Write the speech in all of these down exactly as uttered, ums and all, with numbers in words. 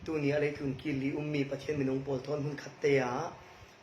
Tuni a leitlun kil li ummi Pathian minung pawl thawn hmun khatte ah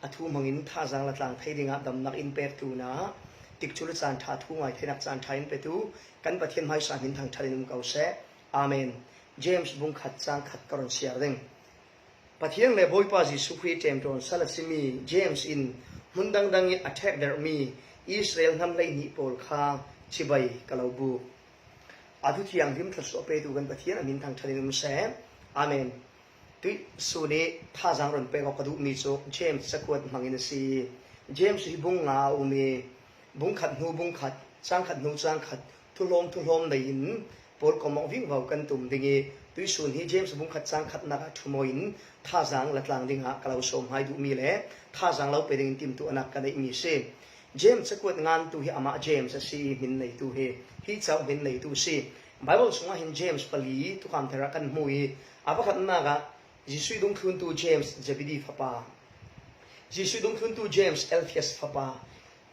a thu hmangin thazaang la tlang thei dingah damnak in pek tlunah, tikcu le caan ṭha thu ngai theinak caan ṭha in petu kan Pathian hmaisa hmin thangṭhat in um ko seh. Amen. James bung khat cang khat ka rawn siar ding. Pathian le Bawipa Jesuh Khrih ṭemṭawn sal a simi James in hmun dangdang i a ṭhekdarhmi Israel hnam hleihnih pawl kha chibai ka lo buk. A thu thianghlim thluasuah petu kan Pathian a hmin thangṭhat in um seh. Amen. Tuih sun i thazaang rawn pek awk ka duhmi chu James cakuat hmangin a si. James hi bung nga a um i, bung khat hnu bung khat, cang khat hnu cang khat, thuhlawm thuhlawm neiin pawl kawm awk vingvo kan tum ding i, tuih sun hi James bung khat cang khatnak ah ṭhu mawiin thazaang la tlang dingah ka lo sawm hai duhmi le thazaang lo pe dingin timtuahnak ka neihmi si. James cakuat ngantu hi amah James a si i hmin neitu hi, hi cauk hmin neitu si. Bible sungah hin James pali Thukham Thar ah kan hmu i, a pakhatnak ah Jesuh i dungthluntu James, Zebedee fapa, Jesuh i dungthluntu James, Alphaeus fapa,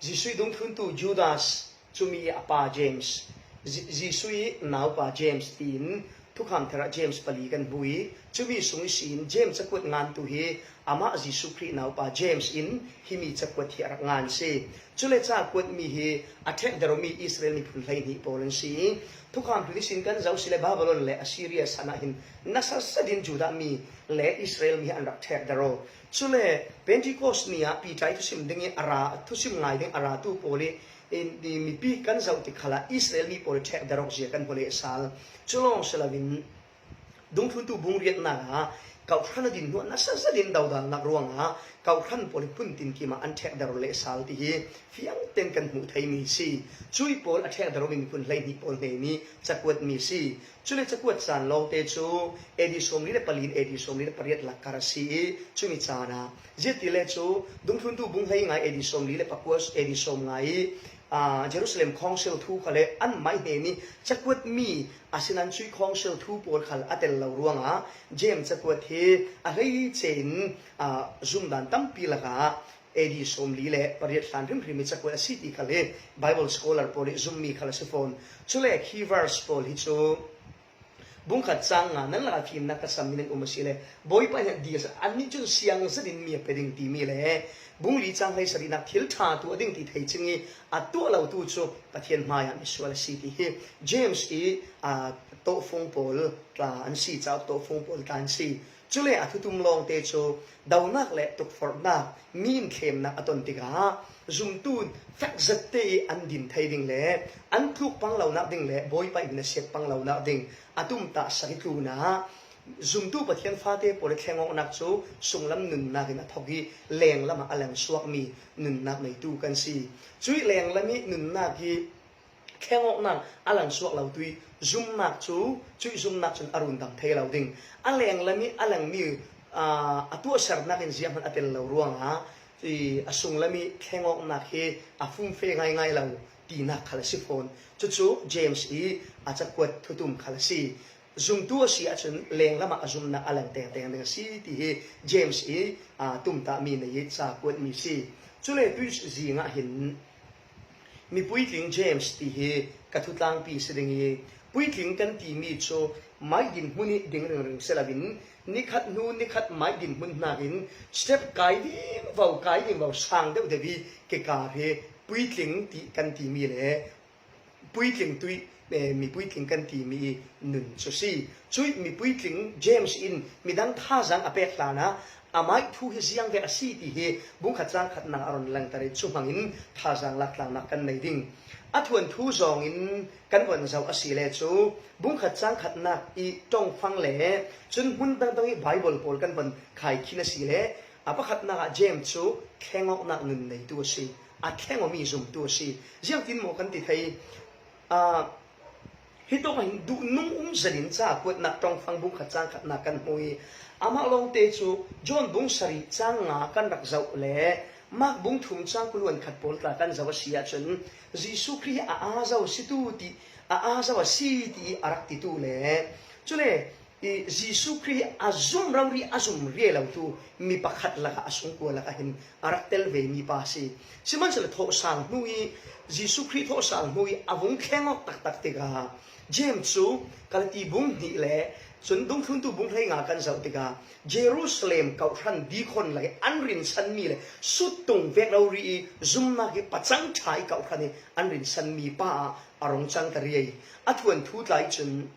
Jesuh i dungthluntu Judas, cumi a pa James, Je-, Jesuh i naupa James tiin Thukham Thar ah James pali kan hmu i, cumi sung ihsin James cakuat ngantu hi amah Jesuh Khrih naupa James in himi cakuat hi a rak ngan si. Cule cakuatmi hi a ṭhekdarhmi Israel miphun hleihnih pawl an si i, Thukham Thar ihsin kan zoh si le Babylon le Assyria san ah hin nasa zetin Judah mi le Israel mi hi an rak ṭhekdarh aw. Cule Pentecost ni ah Peter i thusim ding i a ra, thusim ngai ding a ratu pawl i, i, i mipi kan zoh tik khalah Israel mi pawl i ṭhekdarh awk zia kan hmu leh sal. Cu lawng si loin dungthluntu bung riatnak ah kawhhran a din hnuah nasa zetin dodalnak ruangah kawhhran pawl hi phun tinkim ah an ṭhekdarh aw leh sal ti hi fiangten kan hmuh theimi si. Cui pawl a ṭhekdarh awmi miphun hleihnih pawl hneini cakuatmi si. Cule cakuat caan lawngte cu A D sawmli le pali in A D sawmli le pariat lak kar a si i, cumi caan ah ziatile cu dungthluntu bung hleinga A D sawmli le pakua, A D sawmnga i, aa, Jerusalem Council thu kha le anmah hnen i cakuatmi a si nan cui Council thu pawl khal a tel lo ruangah James cakuat hi a hleice in, aa, zumdan tampi lakah A D sawmli le pariat hlan hrimhrim i cakuat a si ti khal hi Bible scholar pawl i zummi khal a si fawn. Cule key verse pawl hi cu bung khat cang nga nan lakah fimnak ka sam in an um a si le Bawipa in a dil sa, annih cun siang zetin mi a pe ding timi le bung li cang hleisarihnak thil ṭha tuah ding ti thei cing i a tuah lotu cu Pathian hmaiah misual a si ti hi James i, aa, tawhfung pawl tla an si, cauk tawhfung pawl tla an si. Cule a thutum lawngte cu donak le tukforhnak, mi in thlemnak a ton tikah zumtu fek zette i an din thei ding le an tluk pang lonak ding le Bawipa in nasiat pang lonak ding a tumtahsak i tlunah zumtu Pathian fate pawl i thlengawknak cu sunglam nunnak in a thok i lenglam ah a langsuakmi nunnak neitu kan si. Cui lenglam i nunnak hi thlengawknak a langsuak lotu i zumnak cu, cuih zumnak cun a rundam thei lo ding. A lenglam i a langmi, aa, a tuahsernak in ziahman a tel lo ruangah i a sunglam i thlengawknak hi a fumfe ngaingai lo tinak khal a si fawn. Cucu James i a cakuat thutum khal a si. Zumtu a si ahcun lenglam ah a zumnak a lang tengteng ding a si ti hi James i, aa, tumtahmi nei i cakuatmi si. Cule tuih zing ah hin, mi puitling James ti hi ka thutlangpi si ding i, puitling kan timi cu mai dinhmun i ding ringring si loin, nikhat hnu nikhat mai dinhmun hnakin step kai vingvo, kai vingvo, sang deuhdeuh i kikar hi puitling ti kan timi le puitling tuih, eh, mi puitling kan timi i nun cu si. Cuih mi puitling James in midang thazaang a pek hlanah amah thu hi ziang vek a si ti hi bungkhat cang khatnak a rawn langter i, cu hmangin thazaang laktlannak kan nei ding. A thuanthu zawngin kan von zoh a si le cu bungkhat cang khatnak i ṭongfang le cun hmun dangdang i Bible pawl kan von khaikhin a si le a pakhatnak ah James cu thlengawknak nun neitu a si, a thleng awmi zumtu a si. Ziangtin maw kan ti thei? Ah, Hitawk ah hin duhnung um zanin cakuatnak ṭongfang bungkhat cang khatnak kan hmu i, amah lawngte cu John bung sarih cang nga kan rak zoh le Mark bung thum cang kul le khat pawl tla kan zoh a si ahcun Jesuh Khrih a aa zo a si tu ti, a aa zo a si ti a rak titu le cule i Jesuh Khrih a zum rori, a zum riai lotu mi pakhat lakah a sungkua lakah hin a rak tel vemi pa a si. Sihmanhsehlaw thawhsal hnu i, Jesuh Khrih thawhsal hnu i a vung thleng awk taktak tikah James cu Galati bung hnih le Cun dungthluntu bung hleinga kan zoh tikah Jerusalem kawhhran dikhon lak i an rinsanmi le suttung vek rori i zumnak i pacang ṭha i kawhhran i an rinsanmi pa ah a rung cang ka riai. A thuanthu tlai cun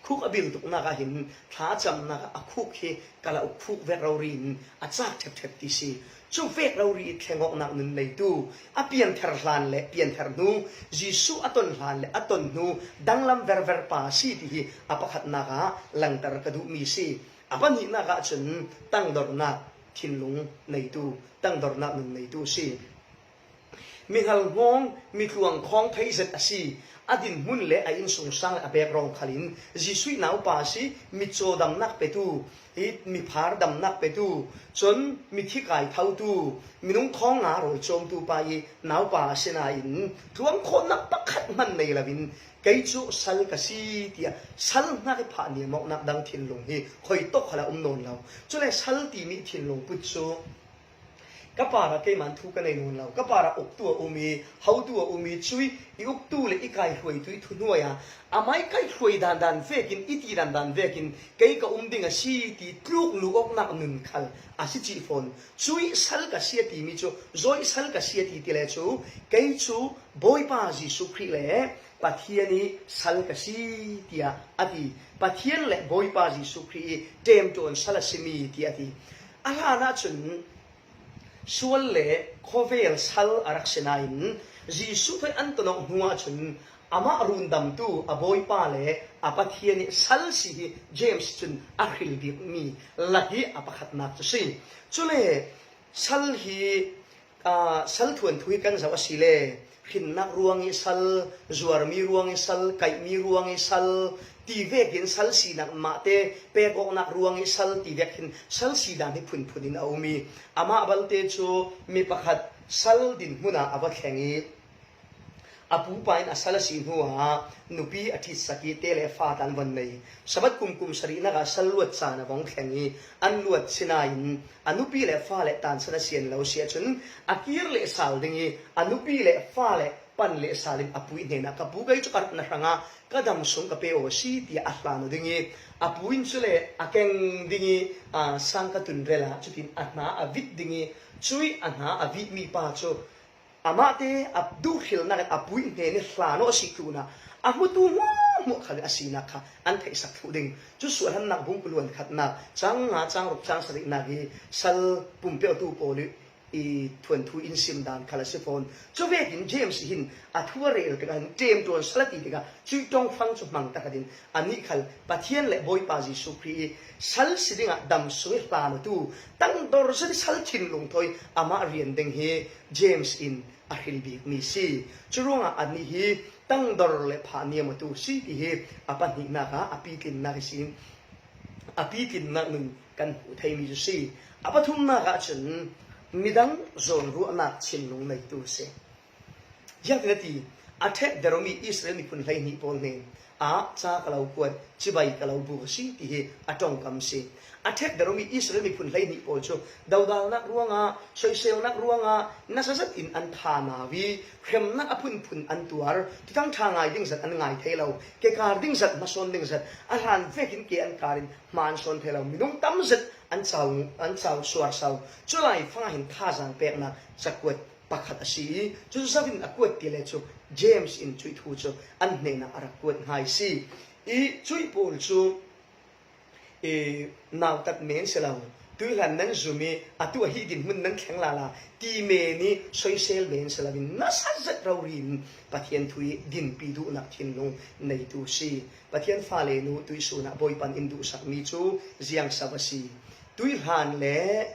khuk a bil tuknak ah hin thlacamnak ah a khuk hi kala u khuk vek rori in a cak ṭhepṭhep ti si. Cu vek rori i thlengawknak nun neitu, a pianther hlan le pianther hnu, Jesuh a ton hlan le a ton hnu danglam verver pa si ti hi a pakhatnak ah langter ka duhmi si. A pahnihnak ah cun tangdornak thinlung neitu, tangdornak nun neitu si. Mihngalhnawng, mitluang khawng theih zet a si. A dinhmun le a innsungsang le a background khal in Jesuh naupa a si, mitcaw damnak petu, i miphar damnak petu, cun mithi kai thotu, minung khawng nga rawl cawmtu pa i naupa a si nain tluang khawhnak pakhat hman nei loin kei cu sal ka si tiah sal hnak i phah niam awknak dang thinlung hi hoi tawk khal a um nawn lo. Cule sal timi thinlung put cu ka parah keimah thu ka nei nawn lo. Ka parah uktu a um i, hotu a um i, cui i uktu le i kaihruaitu i thuhnuai ah amai kaihruai dandan vekin, i ti dandan vekin kei ka um ding a si ti tluk lu awknak nun khal a si cih fawn. Cui sal ka si a timi cu, zawi sal ka si a ti ti le cu, kei cu Bawipa Jesuh Khrih le Pathian i sal ka si tiah a ti. Pathian le Bawipa Jesuh Khrih i ṭemṭawn sal a simi tiah a ti. A hlan ahcun sual le khawvel sal a rak si nain Jesuh thawi an ton awk hnu ahcun amah rundamtu a Bawipa le a Pathian i sal si hi James cun a hril bikmi lak i a pakhatnak cu si. Cule sal hi, aa, sal thuanthu hi kan zoh a si le hrinnak ruang i sal, zuarmi ruang i sal, kaihmi ruang i sal ti vekin sal sinak mahte pek awknak ruang i sal ti vekin sal si dan hi phunphun in a um i, amah balte cu mi pakhat sal dinhmun ah a va thleng i, a pupa in a sal a si hnuah nupi a ṭhitsak i te le fa tan von nei. Sabbath kum kum sarihnak ah sal luat caan a vong thleng i an luat sinain a nupi le fa le tansan a sian lo si ahcun a kir le sal ding i a nupi le fa le pan le sal in a pu i hnenah, "Ka pu, kei cu ka ratnak hrangah ka dam sung ka pe aw a si," tiah a hlan aw ding i a pu in cule a keng ding i, aa, sang ka tun rel ah cutin a hna a vit ding i cui a hna a vihmi pa cu amahte a duhhrilnak in a pu i hnen i hlan aw a si tlunah a hmutu hmuahhmuah khal a sinak kha an theihsak thluh ding. Cu sualhamnak bung kuluan khatnak cang nga cang ruk cang sarihnak i sal pumpiatu pawl i, i thuanthu in sim dan khal a si fawn. Cu vekin James hin a thu a rel tikah hin ṭemṭawn sal a ti tikah cui ṭongfang cu hmang tahratin anih khal Pathian le Bawipa Jesuh Khrih i sal si dingah dam sung i hlan awtu tangdor zet i sal thinlung thawi amah rian ding hi James in a hril bikmi si. Cu ruangah anih hi tangdor le phah niam awtu si ti hi a pahnihnak ah a pitlinnak i si. A pitlinnak nun kan hmuh theimi cu si. A pathumnak ahcun midang zawnruahnak thinlung neitu si. Ziangtin a ti, a ṭhek derumi Israel miphun hleihnih pawl hnen ah ca ka lo kuat, cibai ka lo buk a si, ti hi a ṭongkam si. A ṭhek derumi Israel miphun hleihnih pawl cu dodalnak ruangah, soiselnak ruangah nasa zet in an thanau i hremnak a phunphun an tuar, thuthang ṭha ngai ding zat an ngai thei lo, ke kar ding zat, hmasawn ding zat, a hlan vekin ke an kar in hma an sawn thei lo, minung tam zet an cau, an cau suarso. Cu laifang ah hin thazaang peknak cakuat pakhat a si i, cucu zo in a kuat ti le cu James in cuih thu cu an hnenah a rak kuat hnga i si. I cuih pawl cu, i, nautat men si lo, tuihlan nan zum i atu ahi dinhmun nan thleng lala ti men i soisel men si loin nasa zet rori in Pathian thu i dinpi duhnak thinlung neitu si. Pathian fale nu tuihsun ah Bawipa in duhsakmi cu ziangso a si. Tuihlan le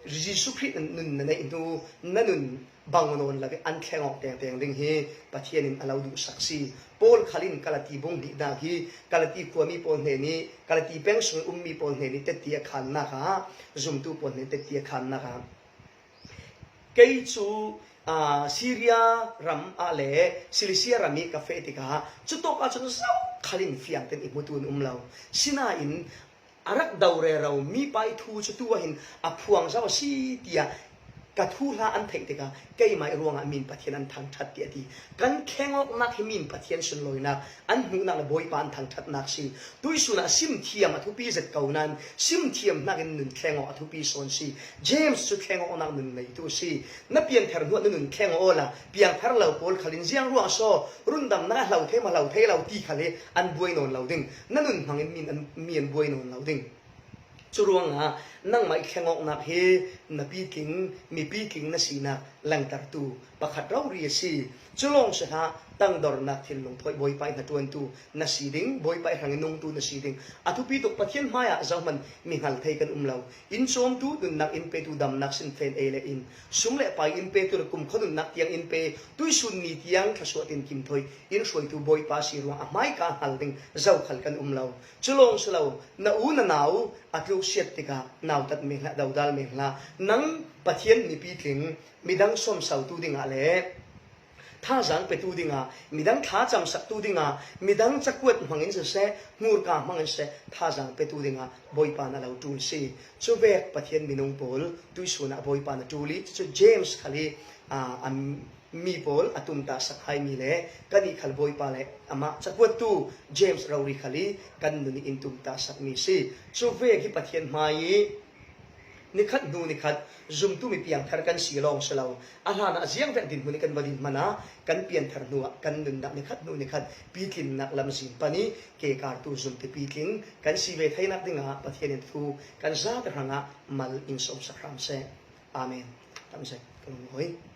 Jesuh Khrih nun na neih hnu na nun bang nawn lo i an thleng awk tengteng ding hi Pathian in a lo duhsak si. Paul khal in Galati bung hnihnak hi Galati khuami pawl hnen i, Galati peng sung i ummi pawl hnen i tetti a khannak ah, zumtu pawl hnen tetti a khannak ah, kei cu, aa, Syria ram ah le Cilicia ram i ka feh tikah cutawk ahcun zokhal in fiangten i hmutu an um lo. Sinain a rak do rero mipa i thu cu tu ah hin a phuang zo a si tiah ka thuhla an theih tikah keimah ih ruangah min Pathian an thangṭhat tiah a ti. Kan thleng awknak hi min Pathian sunlawinak, an hmuhnak le Bawipa an thangṭhatnak si. Tuihsun ah a sim thiam a thupi zet ko nain, sim thiam hnakin nun thleng awk a thupi sawn si. James cu thleng awknak nun neitu si. Na pianthar hnuah na nun thleng aw awla, piangthar lo pawl khalin ziang ruang saw, rundamnak a hlo thei maw hlo thei lo ti khal hi an buai nawn lo ding. Na nun hmangin min an, mi an buai nawn lo ding. Cu ruangah nangmah ih thleng awknak hi na pitling, mi pitling na sinak langtertu pakhat rori a si. Cu lawng si hlah, tangdornak thinlung thawi Bawipa ih hnaṭuantu na si ding, Bawipa ih hrangin nungtu na si ding. A thupi tuk Pathian hmaiah zohman mi hngal thei kan um lo. Inn cawmtu nunnak in petu damnak sinfen ei le in, sum le pai in petu le kumkhua nunnak tiang in pe, tuihsun ni tiang thluasuah tinkim thawi in hruaitu Bawipa si ruang a hmaika hngal ding zokhal kan um lo. Cu lawng si lo, na u na nau a tluksiat tikah nautat men hlah, dodal men hlah. Nang Pathian mi pitling, midang sawmsotu dingah le thazaang petu dingah, midang thlacamsaktu dingah, midang cakuat hmangin siseh, hmurka hmangin siseh, thazaang petu dingah Bawipa na lo ṭul si. Cuvek Pathian minung pawl tuihsun ah Bawipa na ṭul ih, cucu James khal hi, aa, a mi pawl a tumtahsak hai mi le kannih khal Bawipa le amah cakuattu James rori khal hi kan nun in tumtahsak mi si. Cuvek hi Pathian hmai ih nikhat hnu nikhat zumtu mi piangthar kan si lawng si lo. A hlanah ziangvek dinhmun ih kan va din hmanah kan pianthar hnuah kan nunnak nikhat hnu nikhat pitlinnak lamzin pan ih kekartu zumtu pitling kan si ve theinak dingah Pathian in thu kan zate hrangah mal in sawmsak hram seh. Amen. Tam seh, ka lunghawi.